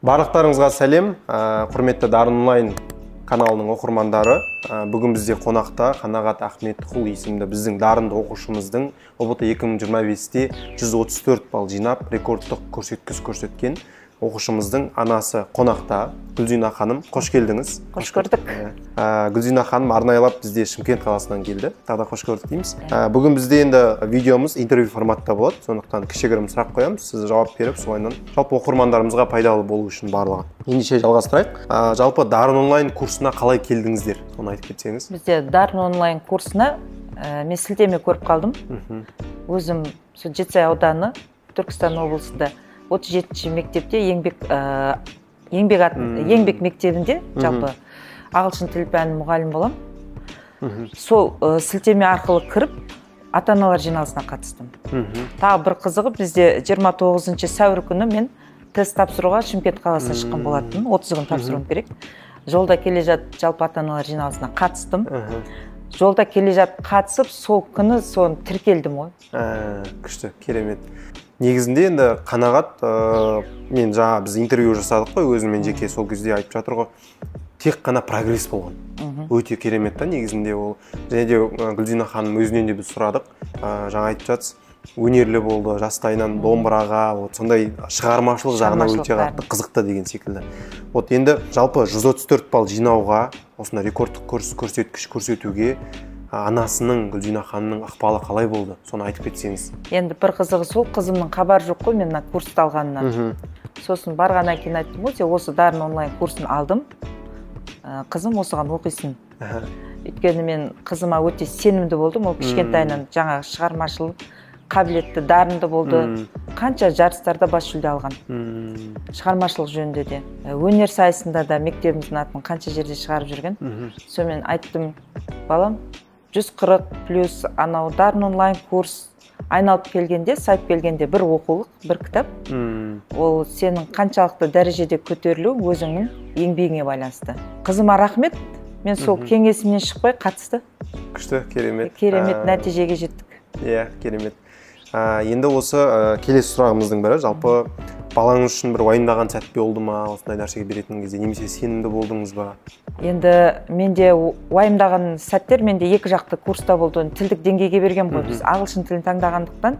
Барлықтарыңызға сәлем, құрметті Дарын Онлайн каналының оқырмандары. Бүгін бізде қонақта Қанағат Ахметқұл есімді біздің дарынды оқушымыздың ҰБТ 2025-те 134 балл жинап, рекордтық көрсеткіш көрсеткен оқушымыздың анасы қонақта. Гүлзина ханым, қош келдіңіз. Қош көрдік. Гүлзина ханым арнайылап бізде Шымкент қаласынан келді. Тағы да қош көрдік дейміз. Бүгін бізде енді видеомыз интервью форматта болады, сондықтан кішігірім сұрақ қоямыз, сіз жауап беріп, солайынан жалпы оқырмандарымызға пайдалы болу үшін барлығы. Ендеше жалғастырайық. Жалпы Дарын Онлайн курсына қалай келдіңіздер? Соны айтып кетсеңіз. Бізде Дарын Онлайн курсына мен сілтеме көріп қалдым. Өзім сол Жетісай ауданы, Түркістан облысында 37-ші мектепте еңбек еңбек мектебінде жалпы ағылшын тіл пәнінің мұғалімі боламын. Сол сілтеме арқылы кіріп, ата-аналар жиналысына қатыстым. Тағы бір қызығы, бізде 29 сәуір күні мен тест тапсыруға Шымкент қаласына шыққан болатынмын. 30 күн тапсыруым керек. Жолда келе жатып жалпы ата-аналар жиналысына қатыстым. Жолда келе жатып қатысып, сол күні соны тіркелдім ғой. Күшті, керемет. Негізінде енді Қанағат, мен жаңа біз интервью жасадық қой өзімен жеке, сол кезде айтып жатыр ғой, тек қана прогресс болған. Өте керемет та негізінде ол. Және де Гүлзина ханым өзінен де біз сұрадық, жаңа айтып жатсыз, өнерлі болды, жастайынан домбыраға, вот сондай шығармашылық жағына өте қатты қызықты деген секілді. Вот енді жалпы 134 балл жинауға, осындай рекордтық көрсеткіш көрсетуге анасының, Гүлзина ханымның ықпалы қалай болды? Соны айтып кетсеңіз. Енді бір қызығы сол, қызымның хабары жоқ қой мен мына курсты алғанынан. Сосын барғаннан кейін айттым ғой, осы Дарын Онлайн курсын алдым. Қызым осыған оқисын. Өйткені мен қызыма өте сенімді болдым. Ол кішкентайынан жаңағы шығармашыл, қабілетті, дарынды болды. Қанша жарыстарда бас жүлде алған. Шығармашылық жөнінде де. Өнер сайысында да мектебіміздің атын қанша жерде шығарып жүрген. Сонымен айттым, балам, 140 плюс анау Дарын Онлайн курс айналып келгенде, сайып келгенде бір оқулық, бір кітап. Ол сенің қаншалықты дәрежеде көтерілу өзіңнің еңбегіңе байланысты. Қызыма рахмет, мен сол кеңесімнен шықпай қатысты. Күшті, керемет. Керемет нәтижеге жеттік. Иә, керемет. Енді осы келесі сұрағымыздың бірі, жалпы балаңыз үшін бір уайымдаған сәт болды ма, осындай нәрсеге беретін кезде, немесе сенімді болдыңыз ба? Енді менде уайымдаған сәттер, менде екі жақты курста болды. Тілдік деңгейге берген ғой, біз ағылшын тілін таңдағандықтан,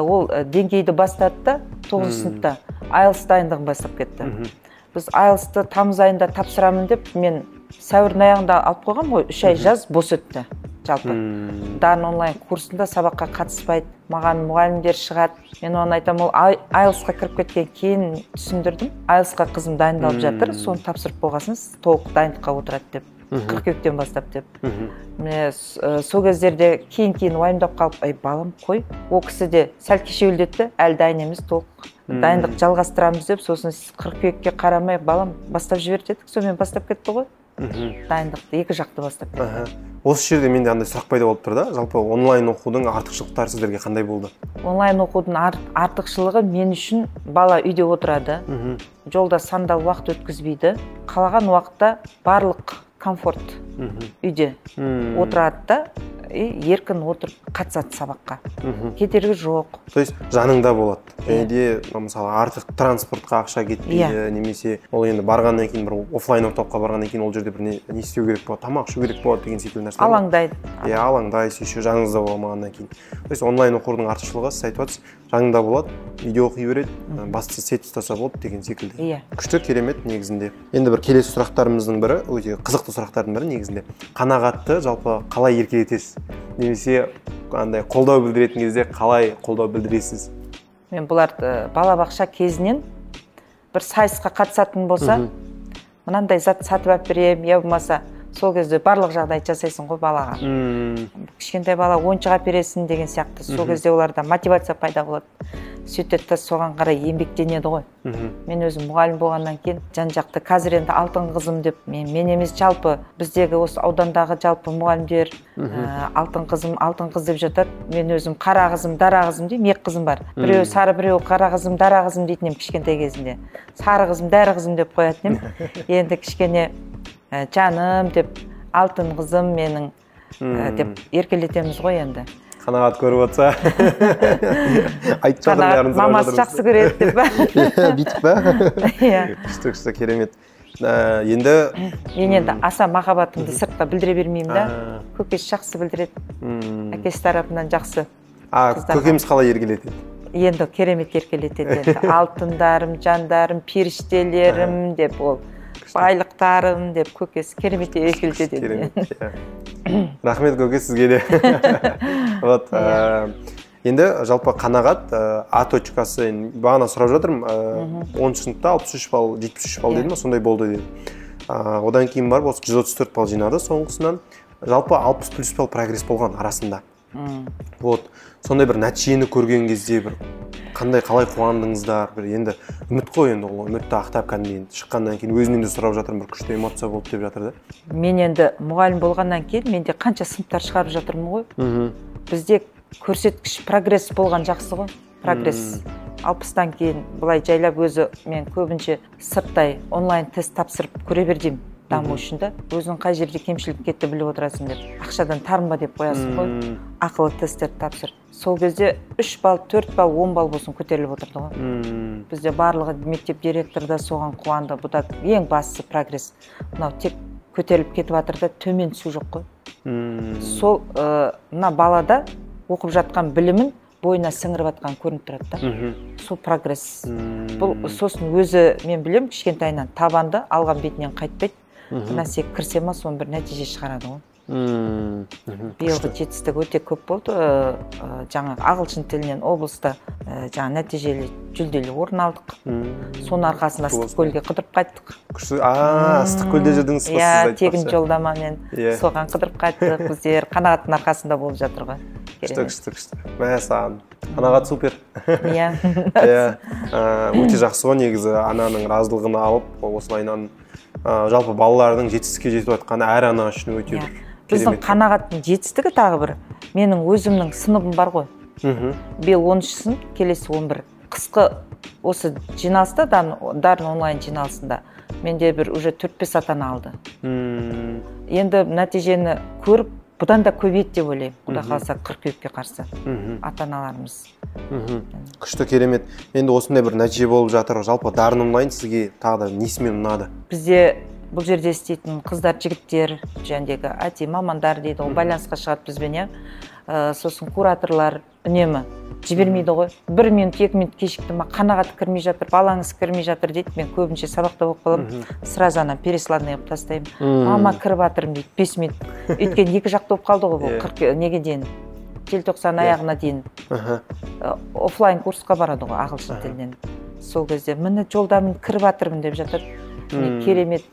ол деңгейді бастады да 9 сыныпта IELTS дайындығын бастап кетті. Біз IELTS-ты тамыз айында тапсырамын деп, мен сәуірдің аяғында алып қойғам ғой, 3 ай жаз бос өтті. Жалпы Дарын Онлайн курсында сабаққа қатыспайды, маған мұғалімдер шығады. Мен оған айтамын, ол IELTS-қа кіріп кеткен кейін түсіндірдім. IELTS-қа қызым дайындалып жатыр, соны тапсырып болғасын толық дайындыққа отырады деп, қыркүйектен бастап деп. Міне сол кездерде кейін-кейін уайымдап қалып, ай балам қой, ол кісі де сәл кешеуілдетті, әлі дайын емес, толық дайындық жалғастырамыз деп, сосын қыркүйекке қарамай балам бастап жібер дедік, сонымен бастап кетті ғой. Дайындықты екі жақты бастап кетті. Осы жерде менде андай сұрақ пайда болып тұр да, жалпы онлайн оқудың артықшылықтары сіздерге қандай болды? Онлайн оқудың артықшылығы мен үшін бала үйде отырады, жолда сандал уақыт өткізбейді, қалаған уақытта барлық комфорт үйде отырады да, еркін отырып қатысады сабаққа. Кедергі жоқ. То есть жаныңда болады. Және де мысалы артық транспортқа ақша кетпейді, немесе ол енді барғаннан кейін бір офлайн орталыққа барғаннан кейін ол жерде бір не істеу керек болады, тамақ ішу керек болады деген секілді нәрселер. Алаңдайды. Иә, алаңдайсыз, еще жаныңызда болмағаннан кейін. То есть онлайн оқудың артықшылығы, сіз айтып отырсыз, жаныңда болады, үйде оқи береді, бастысы сет ұстаса болды деген секілді. Иә. Күшті, керемет негізінде. Енді бір келесі сұрақтарымыздың бірі, өте қызықты сұрақтардың бірі негізінде. Қанағатты жалпы қалай еркелетесіз? Немесе андай қолдау білдіретін кезде қалай қолдау білдіресіз? Мен бұларды балабақша кезінен бір сайысқа қатысатын болса, мынандай зат сатып алып беремін, я болмаса сол кезде барлық жағдайды жасайсың ғой балаға. Кішкентай бала ойыншық алып бересің деген сияқты. Сол кезде оларда мотивация пайда болады. Сөйтеді де соған қарай еңбектенеді ғой. Мен өзім мұғалім болғаннан кейін жан-жақты қазір енді алтын қызым деп мен емес, жалпы біздегі осы аудандағы жалпы мұғалімдер алтын қызым, алтын қыз деп жатады. Мен өзім қара қызым, дара қызым деймін, екі қызым бар. Біреуі сары, біреуі қара қызым, дара қызым дейтін едім кішкентай кезінде. Сары қызым, дәрі қызым деп қоятын едім. Енді кішкене жаным деп, алтын қызым менің деп еркелетеміз ғой енді. Қанағат көріп отырса айтып жатыр, бәрін сұрап мамасы жақсы көреді деп па? Бүйтіп па? Иә. Күшті, күшті, керемет. Енді мен енді аса махаббатымды сыртқа білдіре бермеймін да. Көкесі жақсы білдіреді. Әкесі тарапынан жақсы. Көкеміз қалай еркелетеді? Енді керемет еркелетеді енді. Алтындарым, жандарым, періштелерім деп, ол байлықтарым деп көкесі керемет еркелетеді. Керемет. Рахмет көке сізге де. Вот, енді жалпы Қанағат А точкасы бағана сұрап жатырмын, 10 сыныпта 63 балл, 73 балл деді ма, сондай болды деді. Одан кейін барып осы 134 балл жинады соңғысынан. Жалпы 60 плюс балл прогресс болған арасында. Вот, сондай бір нәтижені көрген кезде бір қандай, қалай қуандыңыздар? Бір енді үміт қой енді, ол үмітті ақтап кәдімгідей енді шыққаннан кейін өзінен де сұрап жатырмын, бір күшті эмоция болды деп жатыр да. Мен енді мұғалім болғаннан кейін менде қанша сыныптар шығарып жатырмын ғой. Бізде көрсеткіш прогресс болған жақсы ғой. Прогресс 60-тан кейін былай жайлап өзі мен көбінше сырттай онлайн тест тапсырып көре бер деймін даму үшін да. Өзің қай жерде кемшілік кетті біліп отырасың деп. Ақшадан тарынба деп қоясың ғой. Ақылы тесттерді тапсыр. Сол кезде 3 балл, 4 балл, 10 балл болсын көтеріліп отырды ғой. Бізде барлығы мектеп директоры да соған қуанды. Бұда ең бастысы прогресс. Мынау тек көтеріліп кетіп жатыр да, төмен түсу жоқ қой. Сол мына балада оқып жатқан білімін бойына сіңіріп жатқан көрініп тұрады да. Сол прогресс. Бұл сосын өзі мен білем, кішкентайынан табанды, алған бетінен қайтпайды. Бір нәрсеге кірсе ма, соны бір нәтиже шығарады ғой. Биылғы жетістік өте көп болды. Жаңағы ағылшын тілінен облыста жаңа нәтижелі жүлделі орын алдық. Соның арқасында Ыстықкөлге қыдырып қайттық. Күшті. Ыстықкөлде жүрдіңіз ғой сіз Иә, айтпақшы. Тегін жолдамамен соған қыдырып қайттық. Біздер Қанағаттың арқасында болып жатыр ғой. Күшті, күшті, күшті. Мәссаған. Қанағат супер. Иә. Иә, өте жақсы ғой негізі, ананың разылығын алып, осылайынан жалпы балалардың жетістікке жетіп жатқаны әр ана үшін өте бір Біздің керемет. Қанағаттың жетістігі тағы бір. Менің өзімнің сыныбым бар ғой. Биыл 13 сынып, келесі 11. Қысқы осы жиналыста, Дарын онлайн жиналысында менде бір уже 4-5 ата-ана алды. Енді нәтижені көріп, бұдан да көбейеді деп ойлаймын. Құдай қаласа қыркүйекке қарсы ата-аналарымыз. Күшті, керемет. Енді осындай бір нәтиже болып жатыр. Жалпы Дарын онлайн сізге тағы да несімен ұнады? Бізде бұл жерде істейтін қыздар, жігіттер, жәндегі IT мамандар дейді, ол байланысқа шығады бізбен, иә. Сосын кураторлар үнемі жібермейді ғой. 1 минут, 2 минут кешікті ма, Қанағат кірмей жатыр, балаңыз кірмей жатыр дейді. Мен көбінше сабақта болып қаламын, сразу ана пересланный қылып тастаймын. Мама кіріп жатырмын дейді, 5 минут. Өйткені екі жақты болып қалды ғой бұл, қырық неге дейін, желтоқсан аяғына дейін. Офлайн курсқа барады ғой ағылшын тілінен. Сол кезде міне жолдамын, кіріп жатырмын деп жатады. Міне керемет,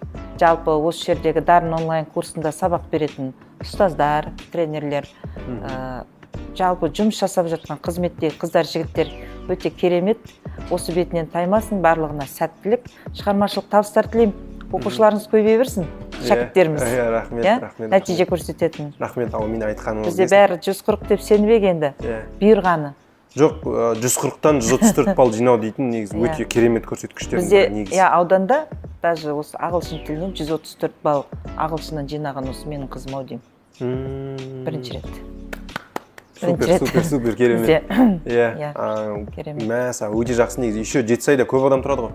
жалпы осы жердегі Дарын онлайн курсында сабақ беретін ұстаздар, тренерлер, жалпы жұмыс жасап жатқан қызметтегі қыздар, жігіттер өте керемет. Осы бетінен таймасын, барлығына сәттілік, шығармашылық табыстар тілеймін. Оқушыларыңыз көбейе берсін, шәкірттеріміз. Иә, рахмет, Иә? рахмет, Нәтиже рахмет. көрсететін. Рахмет, әумин айтқаныңыз Бізде келсін. бәрі 140 деп сенбек енді. Бұйырғаны. Жоқ, 140-тан 134 балл жинау дейтін негізі өте керемет көрсеткіштер Бізде, негізі. иә, ауданда даже осы ағылшын тілінен 134 балл ағылшыннан жинаған осы менің қызым ау деймін. Бірінші рет. Супер, Бірінші рет. супер, супер, керемет. Бізде. Иә, Иә, керемет. Мәссаған, өте жақсы негізі. Еще Жетісайда көп адам тұрады ғой.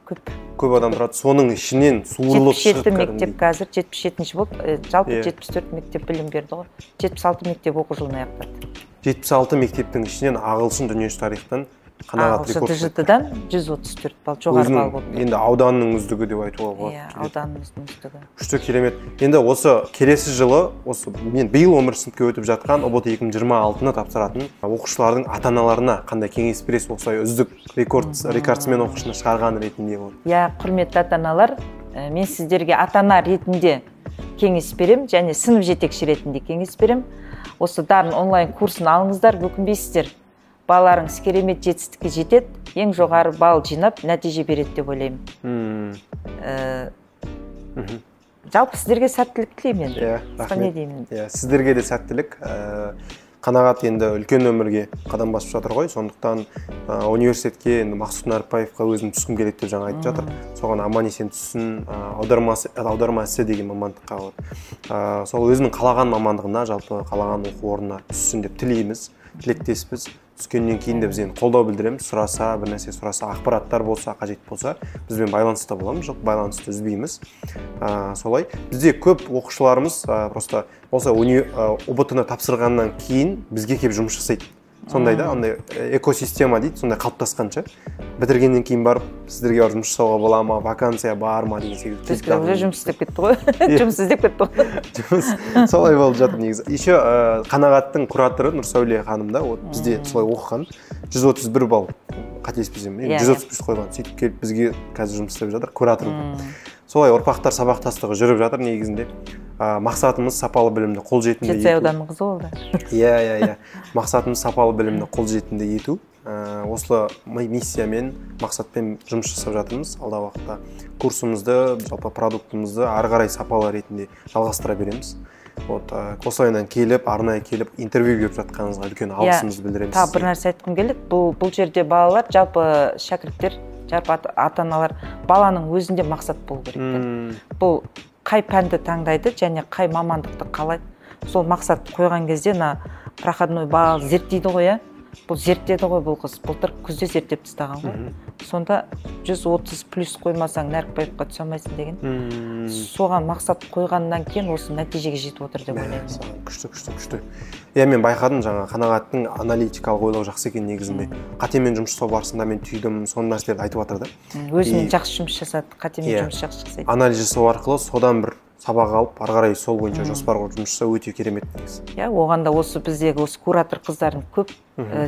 Көп. Көп адам тұрады. Соның ішінен суырылып Жетпіс жеті шығып мектеп кәдімгідей. қазір, жетпіс жетінші болды. Жалпы Иә. 74 мектеп білім берді ғой. 76 мектеп оқу жылын аяқтады. 76 мектептің ішінен ағылшын дүниежүзі тарихтан Қанағат Ағылшын рекорд Д Ж Т-дан 134 балл, жоғары Өзінің балл болды. Енді ауданның үздігі деп айтуға болады. Иә, ауданымыздың үздігі. Күшті, керемет. Енді осы келесі жылы, осы мен биыл 11 сыныпқа өтіп жатқан ҰБТ 2026-ны тапсыратын оқушылардың ата-аналарына қандай кеңес бересіз осылай үздік рекордсмен оқушыны шығарған ретінде ол? Иә, құрметті ата-аналар, мен сіздерге ата-ана ретінде кеңес беремін және сынып жетекші ретінде кеңес беремін. Осы Дарын онлайн курсын алыңыздар, өкінбейсіздер. Балаларыңыз керемет жетістікке жетеді, ең жоғары балл жинап нәтиже береді деп ойлаймын. Жалпы сіздерге сәттілік тілеймін енді. Иә, Басқа не рахмет. деймін? Иә, сіздерге де сәттілік. Қанағат енді үлкен өмірге қадам басып жатыр ғой, сондықтан университетке енді Мақсұт Нәріпбаевқа өзім түскім келеді деп жаңа айтып жатыр. Соған аман есен түссін, аударма ісі деген мамандыққа вот. Сол өзінің қалаған мамандығына, жалпы қалаған оқу орнына түссін деп тілейміз, тілектеспіз. Түскеннен кейін де біз енді қолдау білдіреміз, сұраса, бір нәрсе сұраса, ақпараттар болса, қажет болса, бізбен байланыста боламыз, жоқ байланысты үзбейміз. Солай. Бізде көп оқушыларымыз просто осы ҰБТ-ны тапсырғаннан кейін бізге келіп жұмыс жасайды. Сондай да, андай экосистема дейді, сондай қалыптасқанша. Бітіргеннен кейін барып сіздерге барып жұмыс жасауға бола ма, вакансия бар ма деген секілді. Бізге уже жұмыс істеп кетті ғой. Жұмыс іздеп кетті ғой. Жұмыс солай болып жатыр негізі. Еще Қанағаттың кураторы Нұрсәуле ханым да, вот бізде солай оқыған, 131 балл, қателеспесем, 133 қойған. Сөйтіп келіп бізге қазір жұмыс істеп жатыр, куратор. Солай ұрпақтар сабақтастығы жүріп жатыр негізінде. Мақсатымыз сапалы білімді қолжетімді ету. Жетісай ауданының қызы ол да. Иә. Мақсатымыз сапалы білімді қолжетімді ету. Осы миссиямен, мақсатпен жұмыс жасап жатырмыз. Алдағы уақытта курсымызды, жалпы продуктымызды ары қарай сапалы ретінде жалғастыра береміз. Вот, осылайынан келіп, арнайы келіп интервью беріп жатқаныңызға үлкен алғысымызды білдіреміз. Тағы бір нәрсе айтқым келеді. Бұл жерде балалар, жалпы шәкірттер, жалпы ата-аналар, баланың өзінде мақсат болу керек. Бұл қай пәнді таңдайды және қай мамандықты қалайды. Сол мақсат қойған кезде мына проходной балл зерттейді ғой, иә? Бұл зерттеді ғой бұл қыз. Былтыр күзде зерттеп тастаған ғой. Сонда 130 плюс қоймасаң Нәрікбаевқа түсе алмайсың деген. Соған мақсат қойғаннан кейін осы нәтижеге жетіп отыр деп ойлаймын. Күшті, күшті, күшті. Иә, мен байқадым, жаңа Қанағаттың аналитикалық ойлау жақсы екен негізінде. Қатемен жұмыс жасау барысында мен түйдім, сол нәрселерді айтып жатыр да. Өзімен жақсы жұмыс жасады, қатемен жұмыс жақсы жасайды. Анализ жасау арқылы содан бір сабақ алып, ары қарай сол бойынша жоспар құрып жұмыс жасау өте керемет негізі. Иә, оған да осы біздегі осы куратор қыздардың көп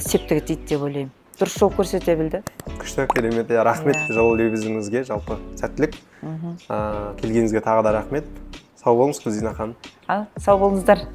септігі тиді деп ойлаймын. Дұрыс жол көрсете білді. Күшті, керемет. Иә, рахмет жылы лебізіңізге, жалпы сәттілік. Келгеніңізге тағы да рахмет. Сау болыңыз, Гүлзина ханым. Ал, сау болыңыздар.